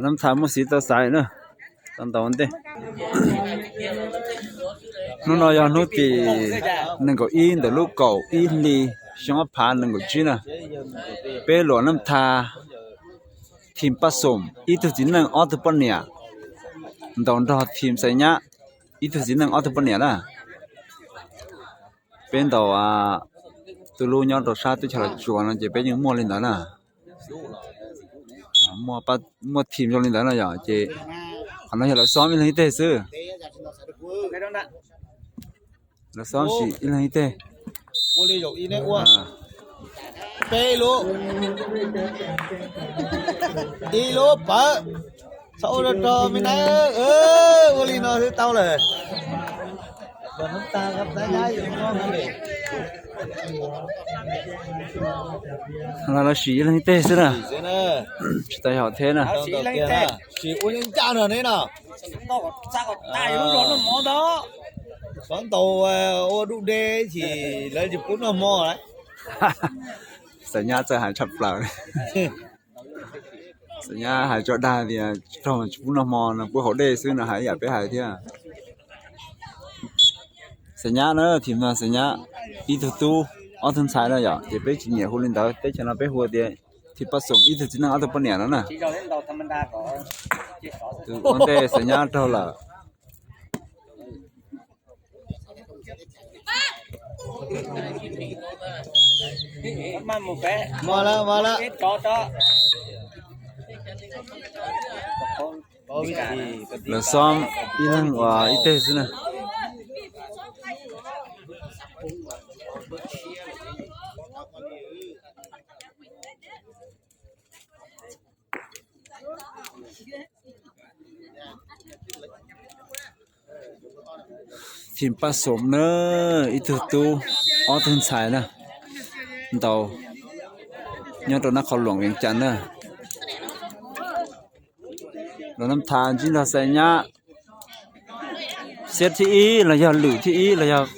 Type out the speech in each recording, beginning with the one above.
Nab Tha muaj xiv tau xaiv na, tau ntaus ntej. Hnub no yog hnub tim nees nkaum ib ntawm lub kaum ib hli xyoo ob phav nees nkaum tsib na. Peb Luam Nab Tha, team Paj Xoom ib tug txiv neej ob tug poj niam, ntaus nrog team Xais Nyab ib tug txiv neej ob tug poj niam na. Peb ntaus tus lub nyob rau sab teb chaws Los Tsuas no ces peb yeej muaj li ntawd na. Muaj team zoo li ntawd no yog ces qhov no yog lawv xoob ib leeg ib teg xwb. Lawv xoob sim ib leeg ib teg. Peb lub, ib lub pawv, txhob ua rau rau me na, ua li no xwb tau lawm. Los sim ib leeg ib teg xwb na, tsis tau yog thiab na. Sim ua ncaj no ne no. Xov ntaus ua dub de ces lawv tsis pub noj hmo lawm. Xais Nyab txawj hais tshaj plaws. Xais Nyab hais tso dag tias raug tsis pub noj hmo no pub haus dej xwb no hais ib yam peb hais thiab. Xais Nyab na, team no Xais Nyab ib tug tub ob tug ntxhais no yom, ces peb tsis nyiam hu li ntawd, teb chaws no peb hu tias team Paj Xoom ib tug txiv neej ob tug poj niam no na. Tus ua ntej Xais Nyab raug lawm. Lawv xoob ib leeg ua ib teg xwb na. Team Paj Xoom na, ib tug tub ob tug ntxhais na, ntaus nyob rau Nab Qhov Luam Vias Cas na. Luam Nab Tha ntsib nrog Xais Nyab, xiab thib ib los yog lwm thib ib los yog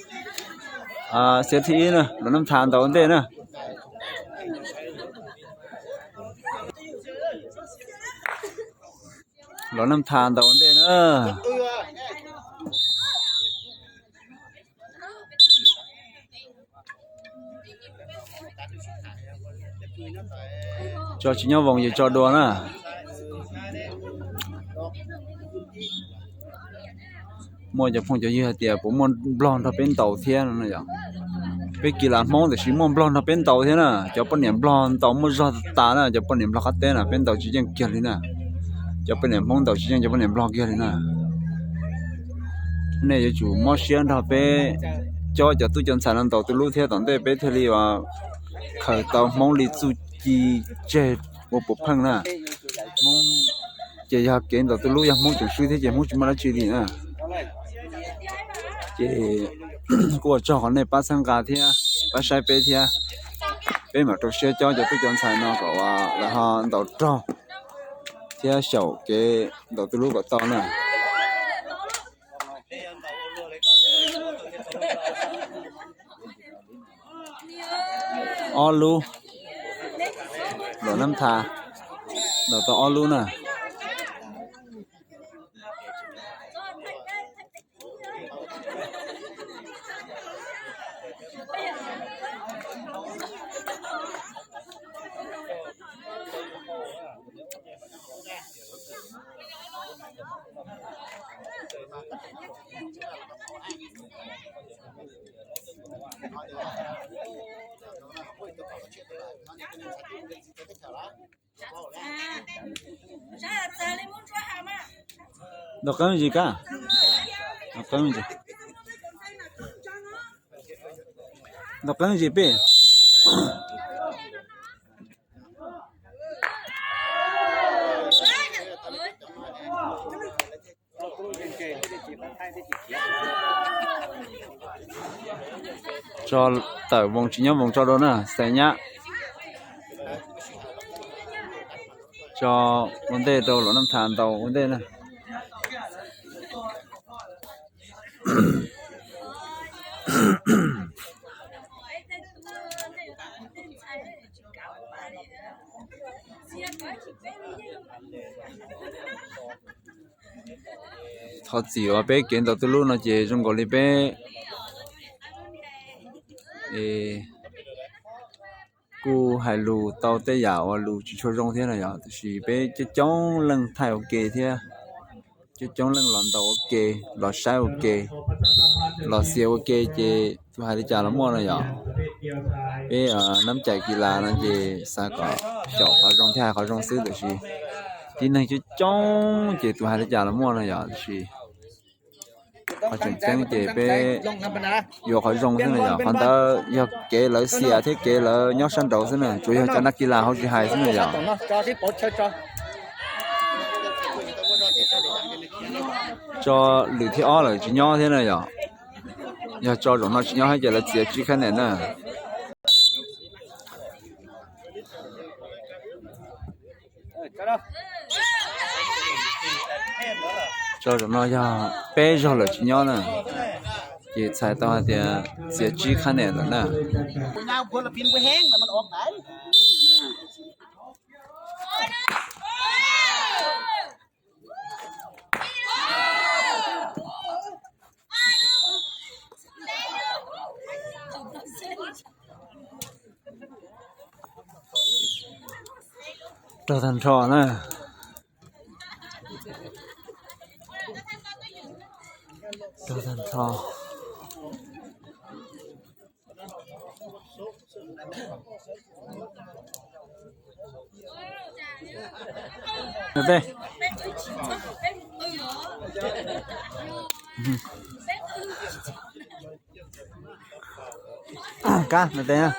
xiab thib ib na, Luam Nab Tha ntaus ua ntej na. Luam Nab Tha ntaus ua ntej na. Tso tsis nyob voos ces tso dua na. Muaj cov phooj cov ywg hais tias puas muaj Nplog nrog peb ntaus thiab no yom. Peb kis las Hmoob tiam sis muaj Nplog nrog peb ntaus thiab na, cov poj niam Nplog ntaus muaj zog tas na, cov poj niam Nplog qab teb na peb ntaus tsis yeej kiag li na. Cov poj niam Hmoob ntaus tsis yeej cov poj niam Nplog kiag li na. Nej yuav tsum mob siab nrog peb cob cov tub cov ntxhais no ntaus tus lub thiab tom ntej peb thiaj li khaws tau Hmoob li txuj ci tseg ua puas pheej na. Hmoob ces yog kev ntaus tus lub yog Hmoob tseem swb thiab ces Hmoob tsis muaj dab tsi li na. Ces kuj ua tsaug qhov nej pab txhawb nqa thiab pab saib peb thiab. Peb mam rau siab cob cov tub cov ntxhais no kom lawv ho ntaus raug thiab xyaum kev ntaus tus lub kom tau na. Ob lub, Luam Nab Tha ntaus tau ob lub na. Ntaus qeeb zis kab, ntaus qeeb zis, ntaus qeeb zis peb. Tso tawm voos tsis nyob voos tso dua na, Xais Nyab. tso ua ntej rau Luam Naj Thas ntaus ua ntej na. Thov txim uas peb kev ntaus tej lub no ces zoo nkaus li peb kuj hais lus tau tej yam uas lus tsis tshua zoo thiab no yom, tiam sis peb coob coob leej thaij ua ke thiab coob coob leej los ntaus ua ke, los saib ua ke, los xias ua ke ces tus hais li cas los muaj no yom. Peb nab cai kis las no ces xav kom xyaum qhov zoo thiab hais qhov zoo xwb, tiam sis tib neeg coob coob ces tus hais li cas los muaj no yom, tiam sis qhov tseem ceeb ces peb yuav qhov zoo xwb na yom. Qhov ntawd yog kev lawv xias thiab kev lawv nyob sab nraud xwb na, tsuas yog cov nab kis las hauv tsis hais xwb na yom. Tso lwm thib ob lawm tsis nyob thiab na yom. Yog tso zaum no tsis nyob thiab ces lawv txiav tsib khab niam na. Tso zaum no yog peb zaug lawm tsis nyob na, ces txhais tau hais tias txiav tsib khab niam lawm na. Raug tag nrho na. Raug tag nrho. Kab no tes.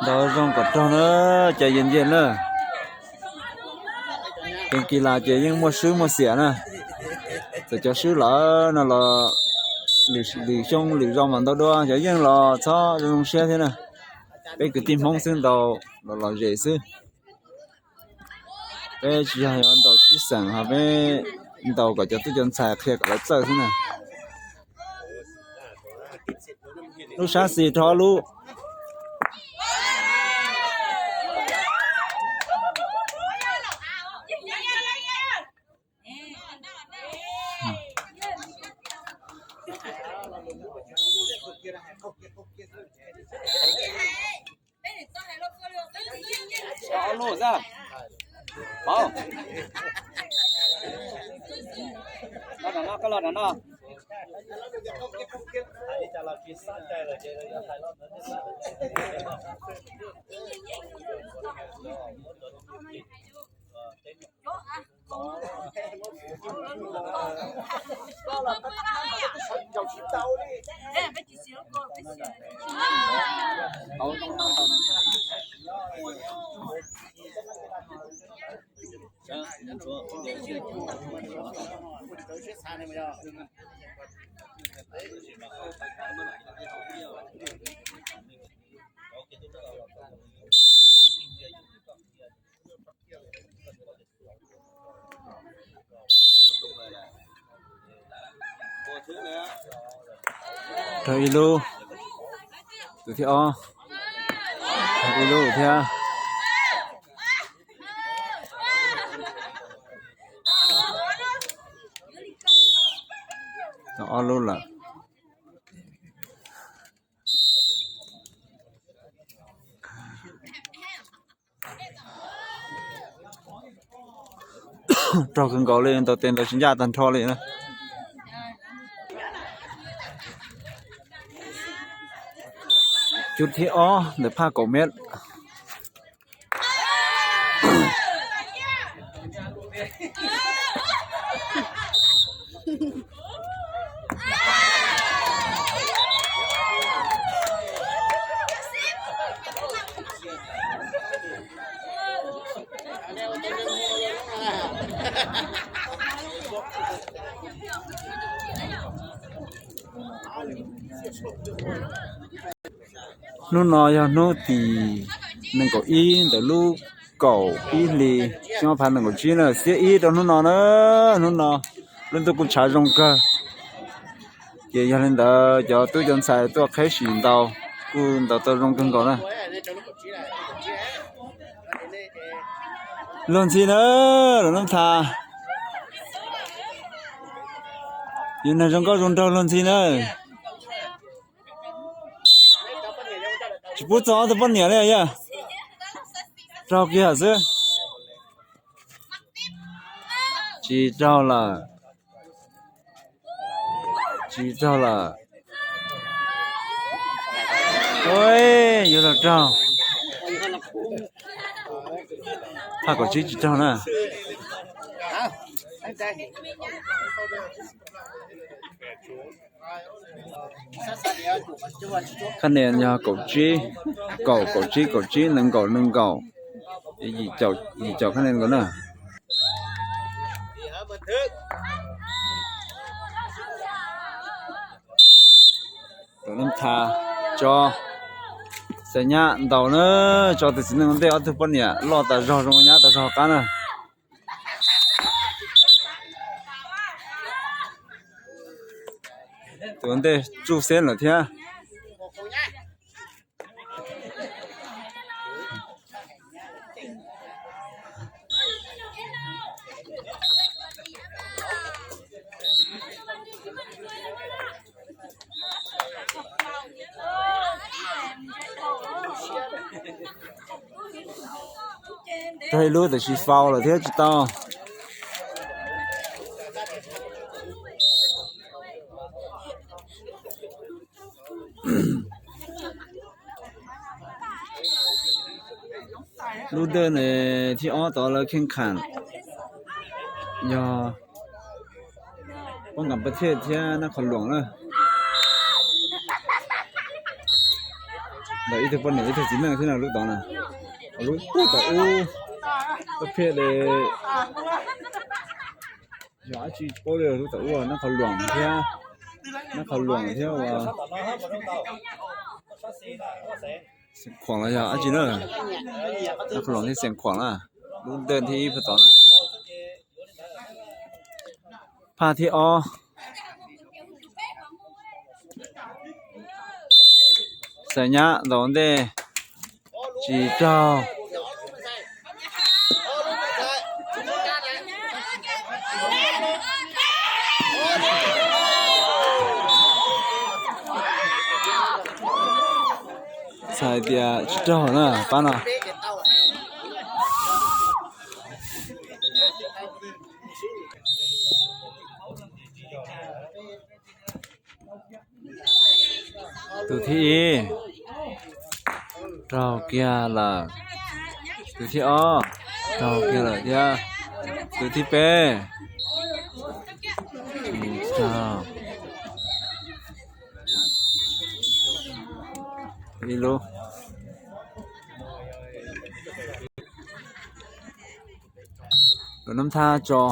Ntaus zoo kom raug na, cov yeej yeej na. Tus kis las ces yeej muaj swb muaj xiam na. Txawm cov swb lawm no los lwm xyoo lwm zaus mam ntaus dua, cov yeej los txhob zoo siab thiab na. Peb kwv tij Hmoob xwb ntaus los lom zem xwb. Peb tsis yog yuav ntaus sib xeem ho peb ntaus kom cov tub cov ntxhais qhia kom lawv txawj xwb na. Lub sab xis rho lub. Los no, koj los no. Raug ib lub, tus thib ob, raug ib lub thiab. Raug ob lub lawm. Raug kawg nkaus li, ntaus tes ntaus tsis ncaj tag nrho li na. Cub thib ob ntawm phaj kaum mev. Hnub no yog hnub tim nees nkaum ib ntawm lub kaum ib hlis xyoo ob phav nees nkaum tsib na, xiab ib rau hnub no na. Hnub no lub ntuj kuj tshav zoo kawg, ces yog li ntawd cov tub cov ntxhais tuaj qheb sim ntaus kuj ntaus tau zoo kawg nkaus na. Luag ntxhi na, Luam Nab Thas, yus nag zoo nkauj zoo nraug luag ntxhi na. Tsis pub txog ob tug poj niam li yog raug kiag xwb. Tsis raug lawm. Tsis raug lawm. Yuav los raug. Phaj kaum tsib tsis raug na. Khab niam yog kaum tsib, kaum, kaum tsib, kaum tsib, nees nkaum, nees nkaum, yim caum khab niam nkaus na. Luam Nab Thas tso, Xaiv Nyab ntaus na, tso tus txiv neej ua ntej ob tug poj niam loj tas zog zoo nyab tas zog qab na. Tus ua ntej tsuj xeb lawm thiab. Raug ib lub tiam sis faus lawm thiab tsis tau. Lub dawj thib ob tod lawv kheej kham yog Poob Kam Paj Thiaj thiab Nab Qhov Luam na. Ntawm ib tug poj niam ib tug txiv neej thiab na lub tod na. Lub puag tom ub, lub phiaj li yog dab tsi tsis paub li, lub tom ub Nab Qhov Luam thiab, Nab Qhov Luam thiab ua Xeem Khuam los yog dab tsi na. Nab Qhov Luam thiab Xeem Khuam na, lub dawj thib ib puag tod na. Phaj thib ob, Xaiv Nyab ntaus ntej tsis raug. Txhais tias tsis raug na pab no. Tus thib ib raug kiag lawm. Tus thib ob raug kiag lawm thiab. Tus thib peb tsis raug. Ib lub. Luam Nab Thas tso.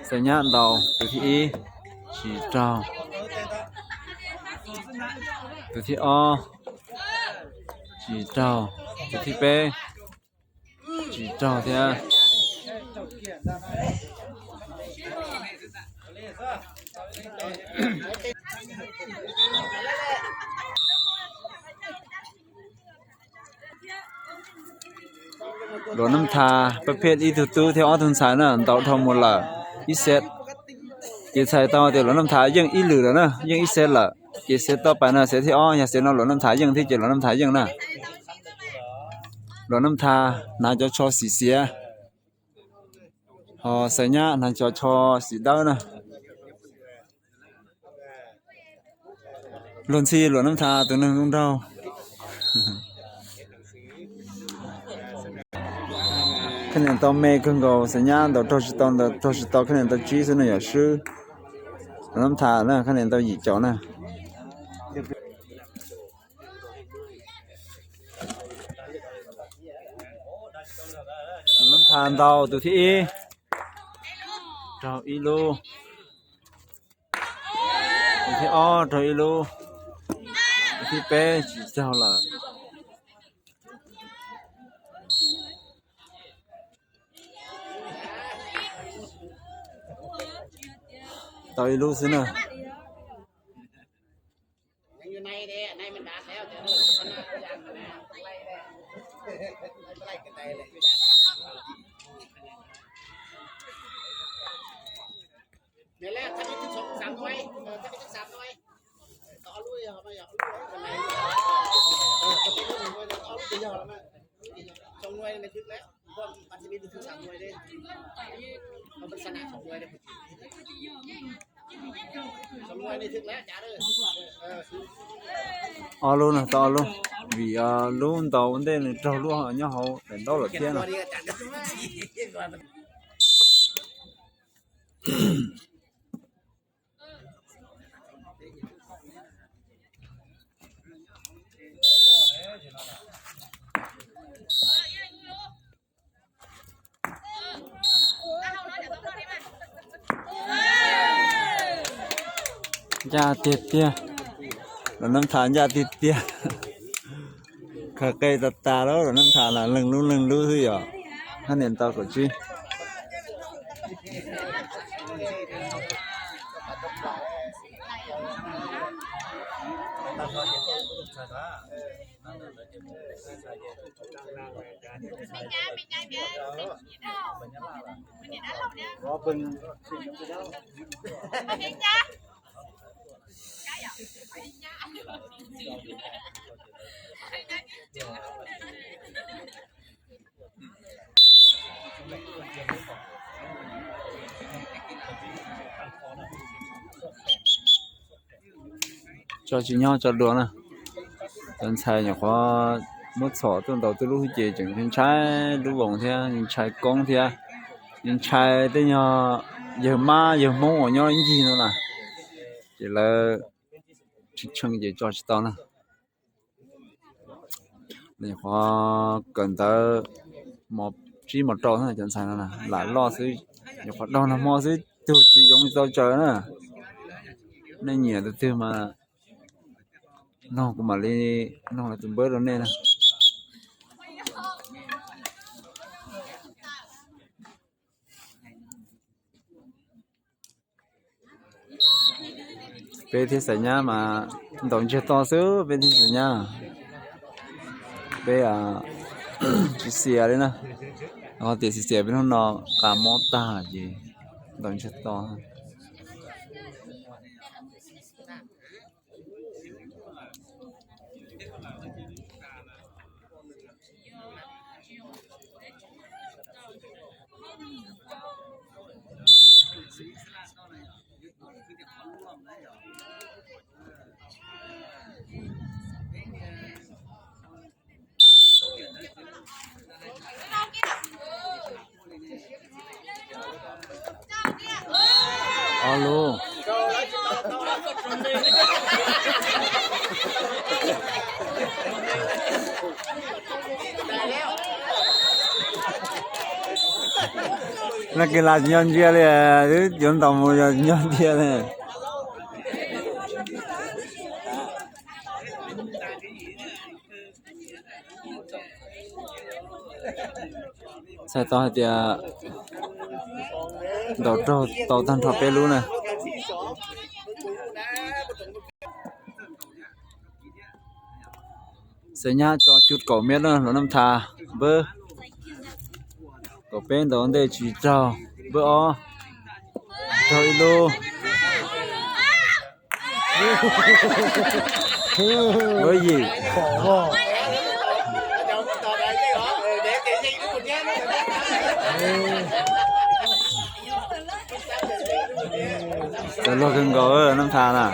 Xaiv Nyab ntaus tus thib ib tsis raug. Tus thib ob tsis raug. Tus thib peb tsis raug thiab. Luam Nab Thas pab pheej ib tug tub thiab ob tug ntxhais na ntaus dhau mus lawm ib xev. Ces txhais tau tias Luam Nab Thas yeej ib lwm lawm na, yeej ib xev lawm. Ces xev tau pais no xev thib ob, yog xev no Luam Nab Thas yeej thiab ces Luam Nab Thas yeej na. Luam Nab Thas hnav cov tsho xim xiav, ho Xaiv Nyab hnav cov tsho xim dawb na. Luag ntxhi Luam Nab Thas tus neeg zoo nraug. Khab niam tau me kawg nkaus, Xaiv Nyab ntaus raug tsis tau, ntaus raug tsis tau, khab niam tau tsib xwb no yom swb. Luam Nab Thas na khab niam tau yim caum na. Tha ntaus tus thib ib, raug ib lub. Tus thib ob raug ib lub. Tus thib peb tsis raug lawm. Tau ib lub xwb na. Ob lub no tau ob lub, vim lub ntaus ua ntej nws raug lub nyob hauv daim ntaub lawm thiab no. Ncaj tiag tiag, Los Nab Tha ncaj tiag tiag. Khaws qe tas tas lawm, Los Nab Tha las leeg lub leeg lub xwb yom. Hab niam tau kaum tsib. Tso tsis nyob tso dua na. Cov ntxhais nyuam qhuav muab txhom tuaj ntaus tuj lub hwj ces tseem ntshai lub voos thiab ntshai koob thiab, ntshai tej nyuag yawg mab yawg hmoob uas nyob ib ncig no na. Ces lawv tshee tshee ces tso tsis tau na. Nyuam qhuav kawm ntawv mos tsib mos rau na, cov ntxhais no lam loj xwb, nyuam qhuav daug nag hmo xwb, tug tsis zoo tsis tau tsaws na. Nej nyiam tus twg mas noog kuv mam li noog lawv tus npawb rau nej na. Peb thiab Xaiv Nyab mas ntaus ntsiag to xwb, peb thiab Xaiv Nyab. Peb tsis xiam li na, ho tias xiam xiam peb hnub no qas mob tag ces ntaus ntsiag to. Ob lub. Leej kws las tsis nyob ntsia li, twb yuav ntaus mus yog tsis nyob ntsia li. Txhais tau hais tias ntaus raug tau tag nrho peb lub na. Xaiv Nyab tso cuj kaum mev na, Los Nab Tha npawb. Kaum peb ntaus ntej tsis raug, npawb ob raug ib lub. Npawb yim. Txawv luag kawg nkaus Nab Tha na,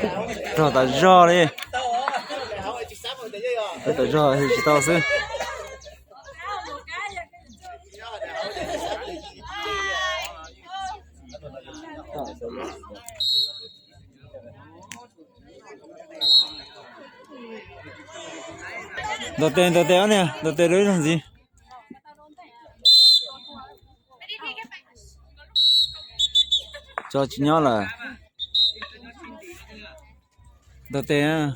raug tas zog li. Tas zog tsis tau xwb. Ntaus tes, ntaus tes ob niag, ntaus tes rau ib zaug ntxiv. Tso tsis nyob lawm. Ntau tes.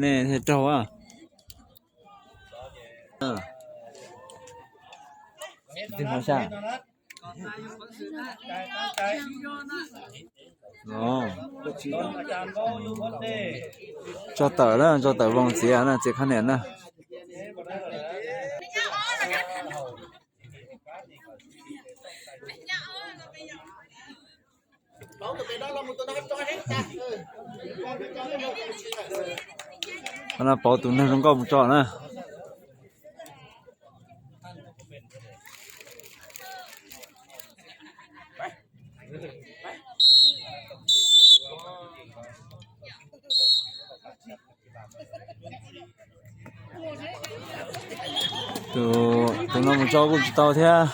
Nej thiaj raug. Tso tawm na, tso tawm voos txiav na, txiav khab niam na. Pauv tus neeg zoo nkauj mus tso na. Tus no mus tso kuj tsis tau thiab.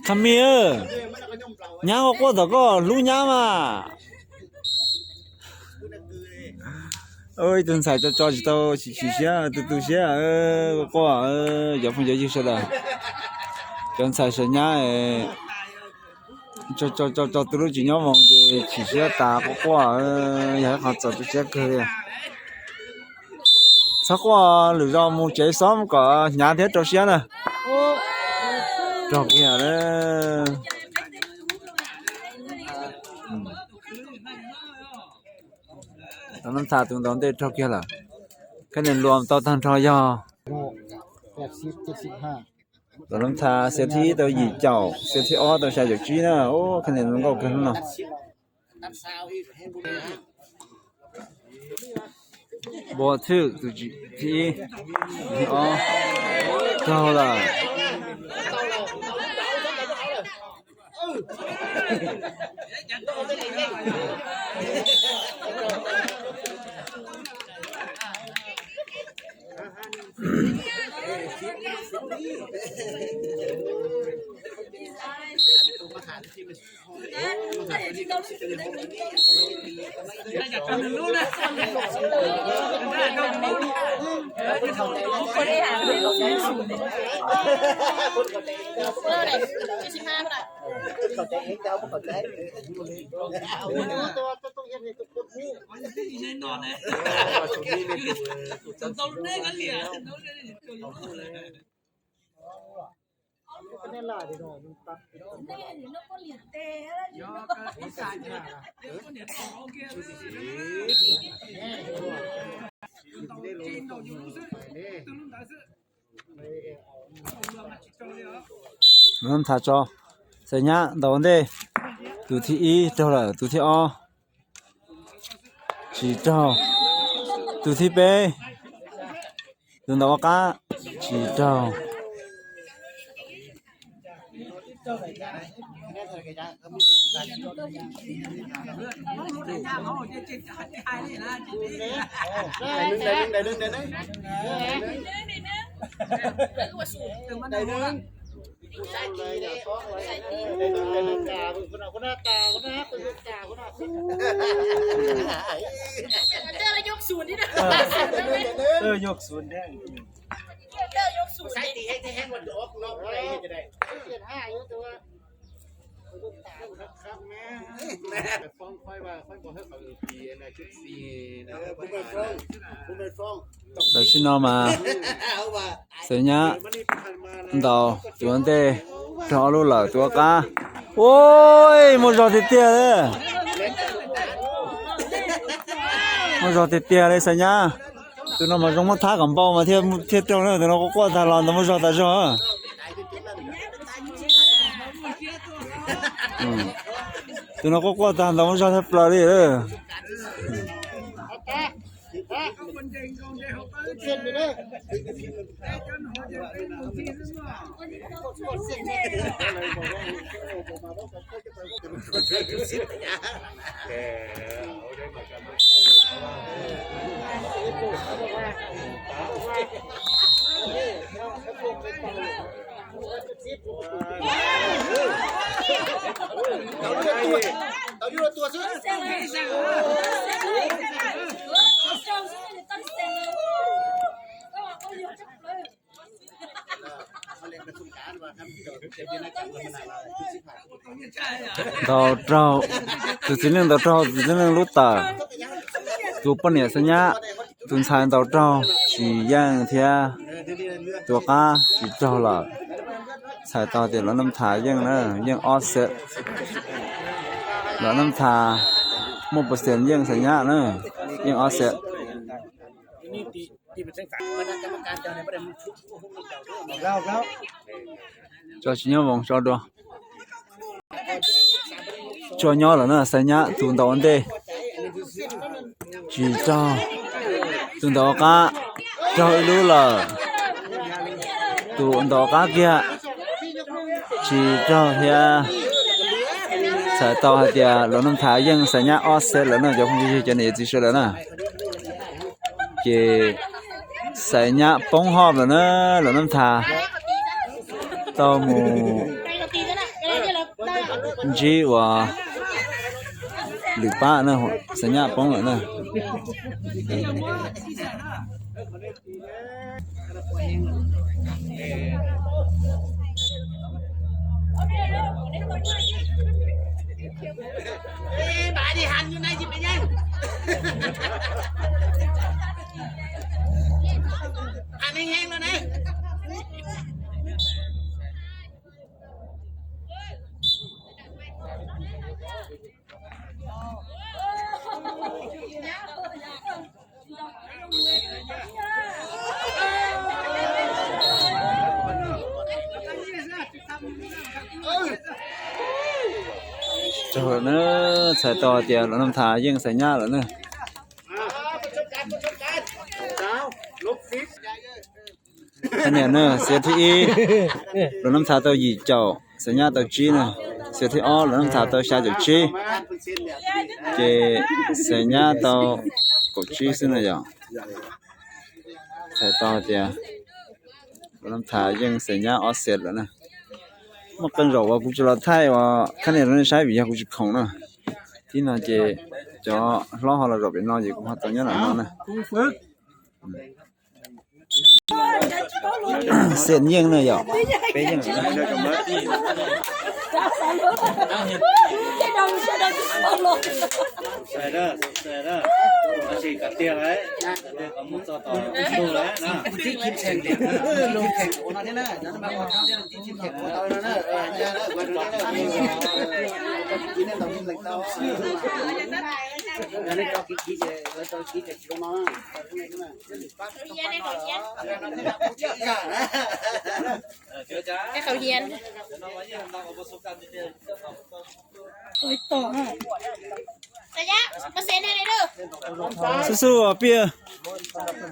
Khas Mis, nyab quaj quaj tom koj hlub nyab mas. Ib tug ntxhais tso tso tsis tau, chim chim siab, tu tu siab, quaj quaj. Cov phooj cov ywg sawv daws, cov ntxhais sawv nyab tso tso tso tu lub tsis nyob voos ces chim siab tas quaj quaj, yog ib qho txaus tu siab kawg li. Txhob quaj, lwm zaus mus tsev xob kom hnyav thiab rau siab na. Raug kiag lawm. Tau lab tha tus ntaus ntej raug kiag lawm. Khab niam luas tau tag nrho yog tau lab tha xiav thib ib tau yim caum, xiav thib ob tau xya caum tsib na. Khab niam zoo nkauj kawg hnub no. Npua thwj tus thib ib, thib ob, raug lawm. Lab tha tso, Xav Nyab ntaus ua ntej, tus thib ib raug lawm, tus thib ob tsis raug, tus thib peb, tus ntaus ua qab tsis raug. Tam sim no mas Xav Nyab ntaus tus ua ntej raug ob lub lawm, tus ua qab. Ua, muaj zog tiag tiag li. Muaj zog tiag tiag li Xav Nyab. Tus no mas zoo muab thab kom npau mas thiaj raug na, tus no quaj quaj tag los ntawd muaj zog tas zog. Tus no quaj quaj tag ntaus zog thaj plaws li lawm. Ntaus raug, tus txiv neej ntaus raug tus txiv neej lub tawm, tus poj niam xa nyab, tus ntxhais ntaus raug tsis yeej thiab, tus qab tsis raug lawm. Txhais tau tias lawv noj thav yeej na, yeej ob xees. Lawv noj thav muaj percent yeej xa nyab na, yeej ob xees. Tso tsis nyob voos tso dua. Tso nyob lawm na, xa nyab tus ntaus ua ntej tsis raug, tus ntaus qab raug ib lub lawm, tus ntaus qab kiag tsis raug thiab. Txhais tau hais tias lawv noj thav yeej xa nyab ob xees lawm na cov phooj ywg cov niam txiv sawv daws na. Ces xa nyab poob hov lawm na, lawv noj thav tau mus ntsib uas lwm pab na, xa nyab poob lawm na. Txhais tau tias lawv noj thav yeej xa nyab lawm na. Thaj niam na, xiav thib ib, lawv noj thav tau yim caum, xa nyab tau tsib na. Xiav thib ob, lawv noj thav tau xya caum tsib, ces xa nyab tau kaum tsib xwb na yom. Txhais tau tias lawv noj thav yeej xa nyab ob xees lawm na. Muaj qee zaum uas kuv tsis los thaij uas thaj niam rau nej saib vim yog kuv tsis khoom na. Tib no ces cov hlob ho los zaum pem no ces kuv ho tau nyob ntawm no na. Xees yeej na yom. Peb yeej. Xub xub pij,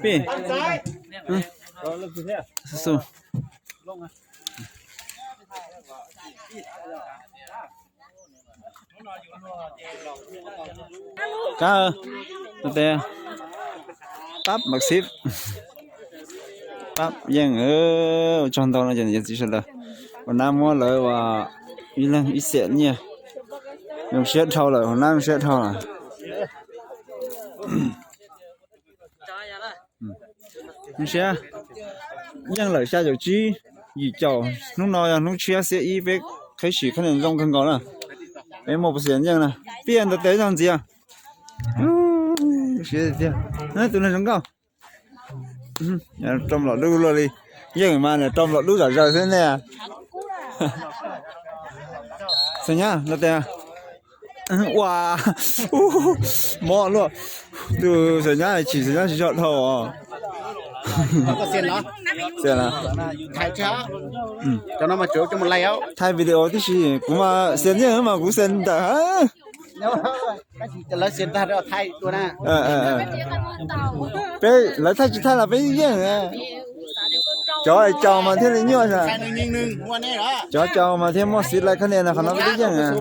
pij, xub xub. Kab, tes, pab mas xib, pab yeej, ua tsaug ntau no ces niam txiv sawv daws, ua nab muab lawv ua ib leeg ib xees nyiaj. Zoo siab dhau lawm, ua nab zoo siab dhau lawm. Zoo siab, yeej lawm xya caum tsib, yim caum, hnub no yog hnub tshiab xiab ib peb qhib sim khab niam zoo kawg nkaus na. Peb muaj percent yeej na, pib ntawd tes zog ntxiv. Siab tiag, tus neeg zoo nkauj. Rooj los dub luaj li, yeej mas niam rooj los dub zom zaws xwb ne. Xeem Nyab los tes. Ua, mob luaj. Tus Xeem Nyab chim Xeem Nyab tsis tshua dhau os. Thaij video tib si, kuv mas xias yeej mas kuv xias ntawm. Peb lawv thaij tsis thaij los peb yeej. Cov caus mas thiaj li nyuaj. Cov caus mas thiaj muaj xis lais khab nias no, qhov no peb twb yeej.